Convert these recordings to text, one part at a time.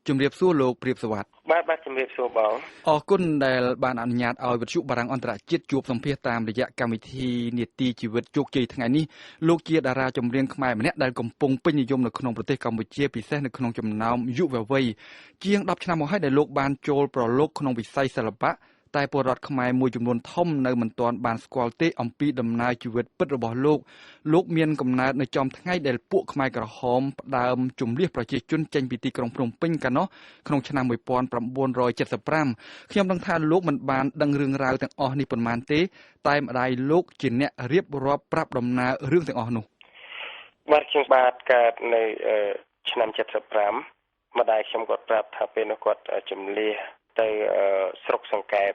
ជំរាបសួរលោកព្រាបសុវត្ថិ បាទជំរាបសួរបង អរគុណដែលបានអនុញ្ញាតឲ្យវិទ្យុបារាំងអន្តរជាតិជួបសម្ភាសតាមរយៈកម្មវិធីនេតិជីវិតជោគជ័យថ្ងៃនេះលោកជាតារាចម្រៀងខ្មែរម្នាក់ដែលកំពុងពេញនិយមនៅក្នុងប្រទេសកម្ពុជាពិសេសនៅក្នុងចំណោមយុវវ័យជាង10ឆ្នាំមកហើយដែលលោកបានចូលប្រឡូកក្នុងវិស័យសិល្បៈតែពលរដ្ឋខ្មែរមួយចំនួនធំនៅមិនទាន់បានស្គាល់ទេអំពីដំណើរជីវិតពិតរបស់លោកលោកមានកំណើតនៅចំថ្ងៃដែលពួកខ្មែរក្រហមផ្ដើមជម្លៀសប្រជាជនចេញពីទីក្រុងភ្នំពេញកាលនោះក្នុងឆ្នាំ1975ខ្ញុំដឹងថាលោកមិនបានដឹងរឿងរ៉ាវទាំងអស់នេះប៉ុន្មានទេតែម្ដាយលោកជាអ្នករៀបរាប់ប្រាប់ដំណើររឿងទាំងអស់នោះបាទខ្ញុំបាទកើតនៅឆ្នាំ75ម្ដាយខ្ញុំគាត់ប្រាប់ថាពេលនោះគាត់ជម្លៀសទៅស្រុកសង្កែប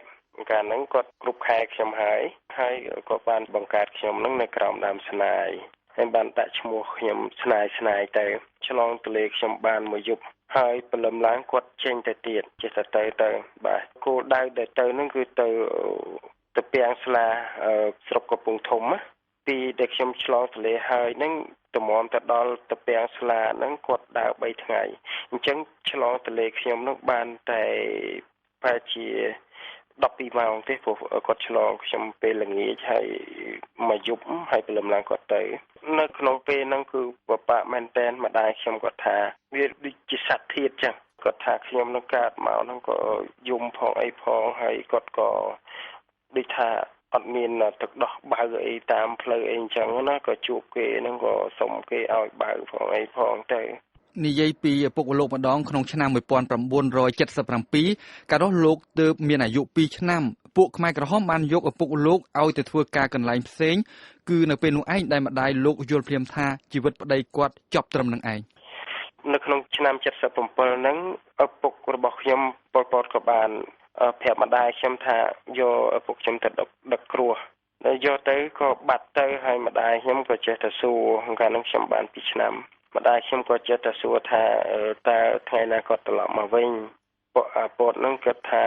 កាលហ្នឹងគាត់គ្រប់ខែខ្ញុំហើយហើយក៏បានបង្កើតខ្ញុំហ្នឹងនៅក្រោមដើមស្នាយហើយបានដាក់ឈ្មោះខ្ញុំស្នាយស្នាយទៅឆ្លងទលេខ្ញុំបានមួយយប់ហើយព្រលឹមឡើងគាត់ចេញទៅទៀតចេះតែទៅបាទគោលដៅដែលទៅហ្នឹងគឺទៅទៅពាំងស្លាស្រុកកំពង់ធំណាពីដែលខ្ញុំឆ្លងទលេហើយហ្នឹងតម្រាំទៅដល់ទៅពាំងស្លាហ្នឹងគាត់ដើរ3ថ្ងៃអញ្ចឹងឆ្លងទលេខ្ញុំហ្នឹងបានតែប្រហែលជា12ម៉ោងទេព្រោះគាត់ឆ្លងខ្ញុំពេលល្ងាចហើយមួយយប់ហើយព្រលឹមឡើងគាត់ទៅនៅក្នុងពេលហ្នឹងគឺពិបាកមែនតែនម្ដាយខ្ញុំគាត់ថាវាដូចជាសត្វធាតុចឹងគាត់ថាខ្ញុំនឹងកើតមកហ្នឹងក៏យំផងអីផងហើយគាត់ក៏ដូចថាអត់មានទឹកដោះបៅអីតាមផ្លូវអីអញ្ចឹងណាក៏ជួបគេហ្នឹងក៏សុំគេឲ្យបៅផងអីផងទៅនិយាយពីឪពុកលោកម្ដងក្នុងឆ្នាំ1977កាលនោះលោកទើបមានអាយុ2ឆ្នាំពួកខ្មែរក្រហមបានយកឪពុកលោកឲ្យទៅធ្វើការកន្លែងផ្សេងគឺនៅពេលនោះឯងដែលម្ដាយលោកយល់ភ្លាមថាជីវិតប្តីគាត់ចប់ត្រឹមនឹងឯងនៅក្នុងឆ្នាំ77ហ្នឹងឪពុករបស់ខ្ញុំប៉ុលពតក៏បានប្រាប់ម្ដាយខ្ញុំថាយកឪពុកខ្ញុំទៅដឹកគ្រោះដល់យកទៅក៏បាត់ទៅហើយម្ដាយខ្ញុំក៏ចេះតែសួរកាលនោះខ្ញុំបាន2ឆ្នាំម្ដាយខ្ញុំក៏ចេះតែសួរថាតើថ្ងៃណាគាត់ត្រឡប់មកវិញពួកអាពតហ្នឹងគាត់ថា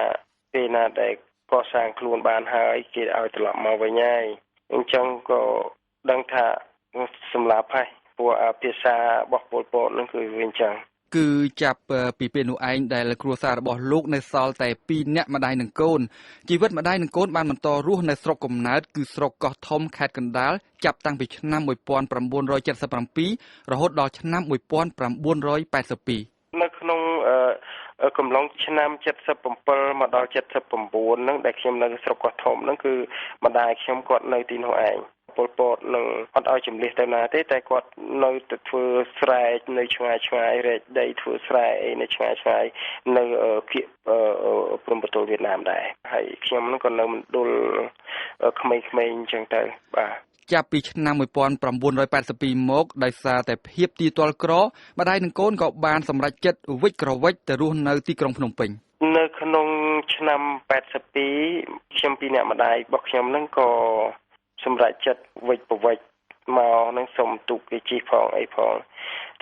ពេលណាដែលកសាងខ្លួនបានហើយគេឲ្យត្រឡប់មកវិញហើយអញ្ចឹងក៏ដឹងថាសម្លាប់ហើយព្រោះភាសារបស់ពលពតហ្នឹងគឺវាអញ្ចឹងគឺចាប់ពីពេលនោះឯងដែលគ្រួសាររបស់លោកនៅសល់តែ2នាក់ម្ដាយនិងកូនជីវិតម្ដាយនិងកូនបានបន្តរស់នៅស្រុកកំណើតគឺស្រុកកោះធំខេត្តកណ្ដាលចាប់តាំងពីឆ្នាំ1977រហូតដល់ឆ្នាំ1982នៅក្នុងកំឡុងឆ្នាំ77មកដល់79ហ្នឹងដែលខ្ញុំនៅស្រុកកោះធំហ្នឹងគឺម្ដាយខ្ញុំគាត់នៅទីនោះឯងពលពតនឹងអត់ឲ្យជំលះទៅណាទេតែគាត់នៅទៅធ្វើស្រែនៅឆ្ងាយឆ្ងាយរែកដីធ្វើស្រែអីនៅឆ្ងាយឆ្ងាយនៅគៀកព្រំប្រទល់វៀតណាមដែរហើយខ្ញុំនឹងក៏នៅមណ្ឌលក្មេងៗអញ្ចឹងទៅបាទចាប់ពីឆ្នាំ1982មកដោយសារតែភាពទីទ័លក្រម្ដាយនិងកូនក៏បានសម្រេចចិត្តវិចក្រវិចទៅរស់នៅទីក្រុងភ្នំពេញនៅក្នុងឆ្នាំ82ខ្ញុំពីអ្នកម្ដាយរបស់ខ្ញុំនឹងក៏សម្រាប់ចិត្តវិចប្រវិចមកនឹងសុំទូកគេជិះផងអីផង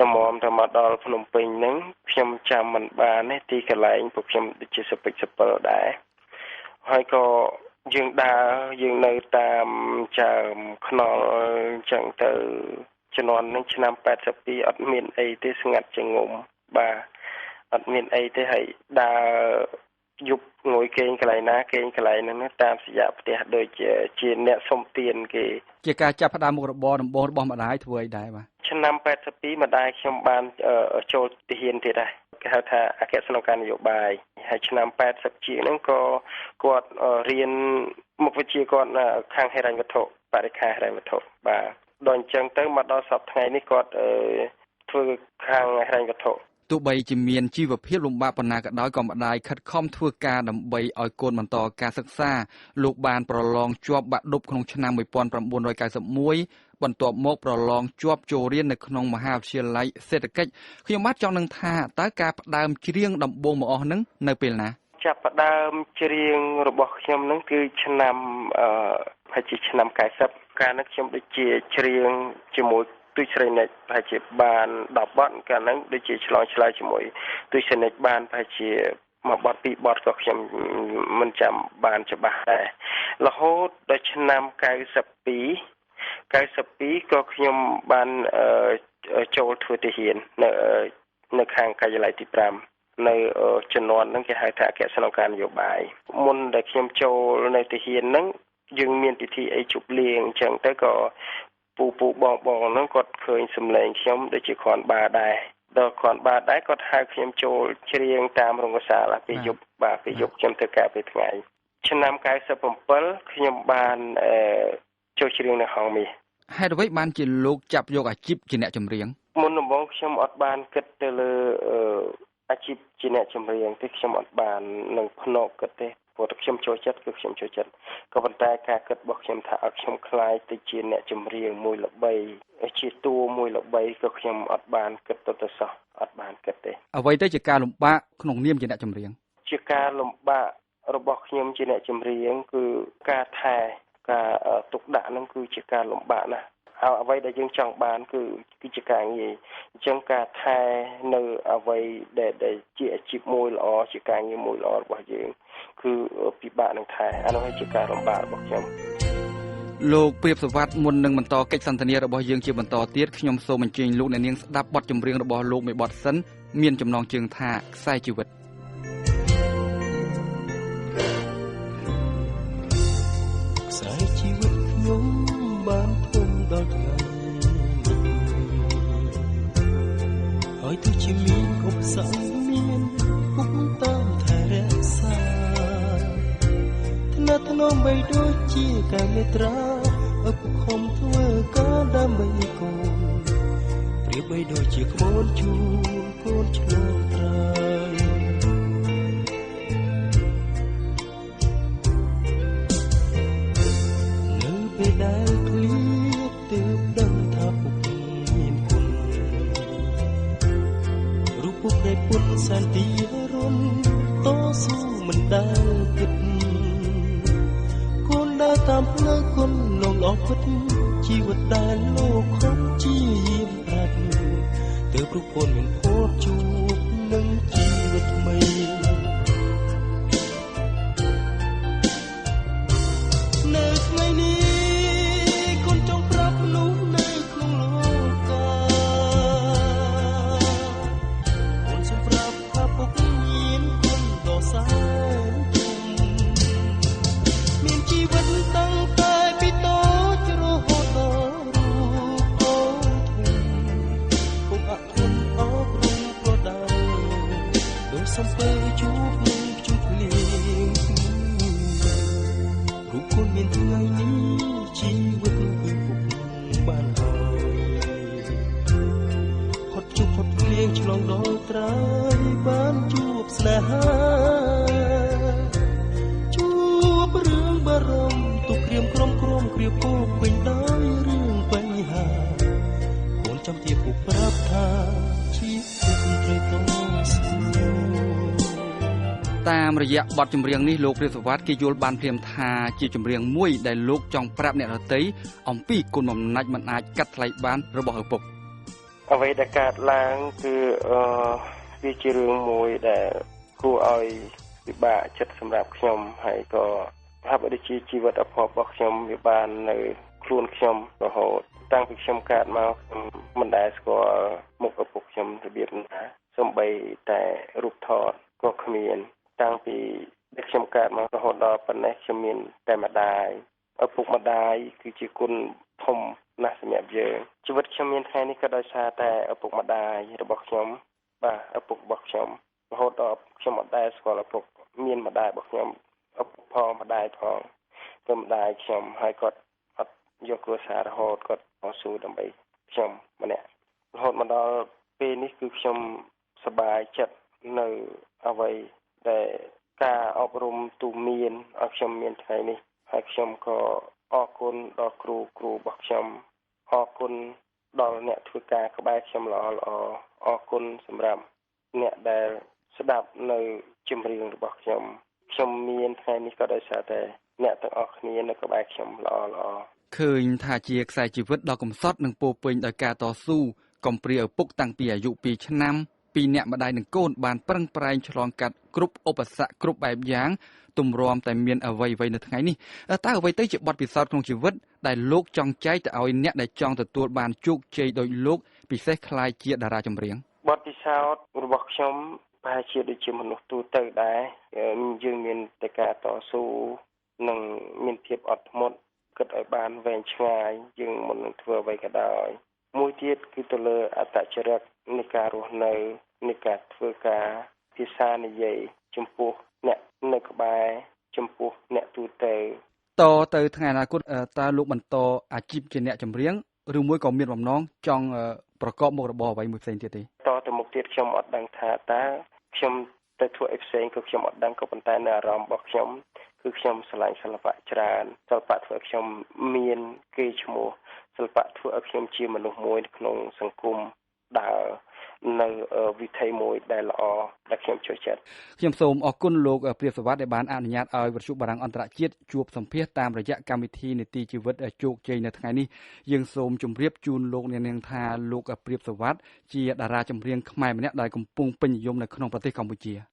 តម្រាំទៅមកដល់ភ្នំពេញហ្នឹងខ្ញុំចាំមិនបានទេទីកន្លែងពួកខ្ញុំដូចជាសពិចសពិលដែរហើយក៏យើងដើរយើងនៅតាមចើមខ្នល់អញ្ចឹងទៅជំនាន់ហ្នឹងឆ្នាំ82អត់មានអីទេស្ងាត់ជាងុំបាទអត់មានអីទេហើយដើរយប់ងួយគេងកន្លែងណាគេងកន្លែងហ្នឹងតាមសយាផ្ទះដូចជាអ្នកសុំទានគេជាការចាប់ផ្ដើមមុខរបរដំបូងរបស់ម្ដាយធ្វើអីដែរបាទឆ្នាំ82ម្ដាយខ្ញុំបានចូលទាហានទៀតដែរគេហៅថាអគ្គស្នងការនយោបាយហើយឆ្នាំ80ជាងហ្នឹងក៏គាត់រៀនមុខវិជ្ជាគាត់ខាងហិរញ្ញវត្ថុបរិក្ខារហិរញ្ញវត្ថុបាទដល់អញ្ចឹងទៅមកដល់សប្តាហ៍ថ្ងៃនេះគាត់ធ្វើខាងហិរញ្ញវត្ថុទោះបីជាមានជីវភាពលំបាកប៉ុណ្ណាក៏ដោយក៏ម្ដាយខិតខំធ្វើការដើម្បីឲ្យកូនបន្តការសិក្សាលោកបានប្រឡងជាប់បាក់ឌុបក្នុងឆ្នាំ1991បន្ទាប់មកប្រឡងជាប់ចូលរៀននៅក្នុងមហាវិទ្យាល័យសេដ្ឋកិច្ចខ្ញុំបាទចង់នឹងថាតើការផ្ដើមច្រៀងដំបូងមកអស់នឹងនៅពេលណាចាប់ផ្ដើមច្រៀងរបស់ខ្ញុំនឹងគឺឆ្នាំប្រហែលជាឆ្នាំ90កាលនោះខ្ញុំដូចជាច្រៀងជាមួយទូចស្រីនិចប្រហែលជាបាន10បទកាលហ្នឹងដូចជាឆ្លងឆ្លើយជាមួយទូចស្រីនិចបានប្រហែលជាមួយបទពីរបទក៏ខ្ញុំមិនចាំបានច្បាស់ដែររហូតដល់ឆ្នាំ92 92ក៏ខ្ញុំបានចូលធ្វើទាហាននៅខាងការិយាល័យទី5 នៅជំនាន់ហ្នឹងគេហៅថាអគ្គស្នងការនយោបាយមុនដែលខ្ញុំចូលនៅទាហានហ្នឹងយើងមានពិធីអីជប់លៀងអញ្ចឹងទៅក៏ពូពូបងបងហ្នឹងគាត់ឃើញសម្លេងខ្ញុំដូចជាគ្រាន់បាដែរដល់គ្រាន់បាដែរគាត់ហៅខ្ញុំចូលច្រៀងតាមរោងសាលាពេលយប់បាទពេលយប់ខ្ញុំធ្វើការពេលថ្ងៃឆ្នាំ97ខ្ញុំបានចូលច្រៀងនៅហងមាសហេតុអ្វីបានជាលោកចាប់យកអាជីពជាអ្នកចម្រៀងមុនដំបូងខ្ញុំអត់បានគិតទៅលើអាជីពជាអ្នកចម្រៀងទេខ្ញុំអត់បាននឹងភ្នែកគិតទេព្រោះតែខ្ញុំចូលចិត្តគឺខ្ញុំចូលចិត្តក៏ប៉ុន្តែការគិតរបស់ខ្ញុំថាឲ្យខ្ញុំក្លាយទៅជាអ្នកចម្រៀងមួយល្បីជាតួមួយល្បីក៏ខ្ញុំអត់បានគិតទៅសោះអត់បានគិតទេអ្វីទៅជាការលំបាកក្នុងនាមជាអ្នកចម្រៀងជាការលំបាករបស់ខ្ញុំជាអ្នកចម្រៀងគឺការថែការទុកដាក់ហ្នឹងគឺជាការលំបាកណាស់ហើយអ្វីដែលយើងចង់បានគឺជាការងាយអញ្ចឹងការថែនៅអ្វីដែលជាអាជីពមួយល្អជាការងារមួយល្អរបស់យើងគឺពិបាកនឹងថែអានោះជាការលំបាករបស់ខ្ញុំលោកព្រាបសុវត្ថិមុននឹងបន្តកិច្ចសន្ទនារបស់យើងជាបន្តទៀតខ្ញុំសូមអញ្ជើញលោកអ្នកនាងស្ដាប់បទចម្រៀងរបស់លោកមួយបទសិនមានចំណងជើងថាខ្សែជីវិតខ្សែជីវិតខ្ញុំបានធំដល់ថ្ងៃនេះហើយទោះជាមានឧបសគ្គមានពុកតាមថែរក្សាថ្នាក់ថ្នមបីដូចជាកែវមេត្រាឪពុកខំធ្វើការដើម្បីកូនប្រៀបបីដូចជាក្បូនជូនកូនឆ្លងត្រើយនៅពេលដែលឃ្លាតទើបដឹងថាពុកមានគុណរូបពុកដែលពុតសែនទីរុនតស៊ូមិនដែលគិតកូនដើរតាមផ្លូវគុណលងល្អពិតជីវិតដែលលោកខំជាយាមប្រាត់ទើបរូបកូនមានភពជួបនឹងជីវិតថ្មីនៅថ្ងៃនេះកូនចង់ប្រាប់មនុស្សនៅក្នុងលោកកាកូនសូមប្រាប់ថាពុកមានគុណដ៏សែនធំមានជីវិតតាំងតែពីតូចរហូតដល់រូបកូនធំពុកអធន់អប់រំប្រដៅដូចសំពើជួបនឹងជួបភ្លៀងរូបកូនមានថ្ងៃនេះជីវិតគឺពុកបានហើយហត់ជួបហត់ភ្លៀងឆ្លងដល់ត្រើយបានជួបស្នេហាជួបរឿងបារម្ភទុក្ខក្រៀមក្រំក្រំគ្រាពោពេញដោយរឿងបញ្ហាកូនចាំជាពុកប្រាប់ថាជីវិតត្រូវតស៊ូតាមរយៈបទចម្រៀងនេះលោកព្រាបសុវត្ថិគេយល់បានភ្លាមថាជាចម្រៀងមួយដែលលោកចង់ប្រាប់អ្នកដទៃអំពីគុណបំណាច់មិនអាចកាត់ថ្លៃបានរបស់ឪពុកអ្វីដែលកើតឡើងគឺវាជារឿងមួយដែលគួរឲ្យពិបាកចិត្តសម្រាប់ខ្ញុំហើយក៏ហាក់បីដូចជាជីវិតអភ័ព្វរបស់ខ្ញុំវាបាននៅខ្លួនខ្ញុំរហូតតាំងពីខ្ញុំកើតមកខ្ញុំមិនដែលស្គាល់មុខឪពុកខ្ញុំរបៀបណាសូម្បីតែរូបថតក៏គ្មានតាំងពីដែលខ្ញុំកើតមករហូតដល់ប៉ុណ្ណេះខ្ញុំមានតែម្ដាយឪពុកម្ដាយគឺជាគុណធំណាស់សម្រាប់យើងជីវិតខ្ញុំមានថ្ងៃនេះក៏ដោយសារតែឪពុកម្ដាយរបស់ខ្ញុំបាទឪពុករបស់ខ្ញុំរហូតដល់ខ្ញុំអត់ដែលស្គាល់ឪពុកមានម្ដាយរបស់ខ្ញុំឪពុកផងម្ដាយផងទៅម្ដាយខ្ញុំហើយគាត់អត់យកគ្រួសាររហូតគាត់តស៊ូដើម្បីខ្ញុំម្នាក់រហូតមកដល់ពេលនេះគឺខ្ញុំសប្បាយចិត្តនៅអ្វីដែលការអប់រំទូមានឲ្យខ្ញុំមានថ្ងៃនេះហើយខ្ញុំក៏អរគុណដល់គ្រូរបស់ខ្ញុំអរគុណដល់អ្នកធ្វើការក្បែរខ្ញុំល្អល្អអរគុណសម្រាប់អ្នកដែលស្ដាប់នៅចម្រៀងរបស់ខ្ញុំខ្ញុំមានថ្ងៃនេះក៏ដោយសារតែអ្នកទាំងអស់គ្នានៅក្បែរខ្ញុំល្អល្អឃើញថាជាខ្សែជីវិតដ៏កំសត់និងពោពេញដោយការតស៊ូកំព្រាឪពុកតាំងពីអាយុ2ឆ្នាំពីអ្នកម្ដាយនិងកូនបានប្រឹងប្រែងឆ្លងកាត់គ្រប់ឧបសគ្គគ្រប់បែបយ៉ាងទម្រាំតែមានអ្វីៗនៅថ្ងៃនេះតើអ្វីទៅជាបទពិសោធន៍ក្នុងជីវិតដែលលោកចង់ចែកទៅឲ្យអ្នកដែលចង់ទទួលបានជោគជ័យដោយលោកពិសេសក្លាយជាតារាចម្រៀងបទពិសោធន៍របស់ខ្ញុំ ប្រហែលជាដូចជាមនុស្សទូទៅដែរយើងមានតែការតស៊ូនិងមានភាពអត់ធ្មត់គិតឲ្យបានវែងឆ្ងាយយើងមុននឹងធ្វើអ្វីក៏ដោយមួយទៀតគឺទៅលើអត្តចរិតនៃការរស់នៅនៃការធ្វើការភាសានិយាយចំពោះអ្នកនៅក្បែរចំពោះអ្នកទូទៅតទៅថ្ងៃអនាគតតើលោកបន្តអាជីពជាអ្នកចម្រៀងឬមួយក៏មានបំណងចង់ប្រកបមុខរបរអ្វីមួយផ្សេងទៀតទេតទៅមុខទៀតខ្ញុំអត់ដឹងថាតើខ្ញុំទៅធ្វើអីផ្សេងក៏ខ្ញុំអត់ដឹងក៏ប៉ុន្តែនៅអារម្មណ៍របស់ខ្ញុំគឺខ្ញុំស្រឡាញ់សិល្បៈច្រើនសិល្បៈធ្វើឲ្យខ្ញុំមានគេឈ្មោះសិល្បៈធ្វើឲ្យខ្ញុំជាមនុស្សមួយក្នុងសង្គមដើរនៅវិថីមួយដែលល្អដែលខ្ញុំចូលចិត្តខ្ញុំសូមអរគុណលោកព្រាបសវត្តដែលបានអនុញ្ញាតឲ្យវិទ្យុបារាំងអន្តរជាតិជួបសម្ភាសតាមរយៈកម្មវិធីនីតិជីវិតជោគជ័យនៅថ្ងៃនេះយើងសូមជម្រាបជូនលោកអ្នកនាងថាលោកព្រាបសវត្តជាតារាចម្រៀងខ្មែរម្នាក់ដែលកំពុងពេញនិយមនៅក្នុងប្រទេសកម្ពុជា។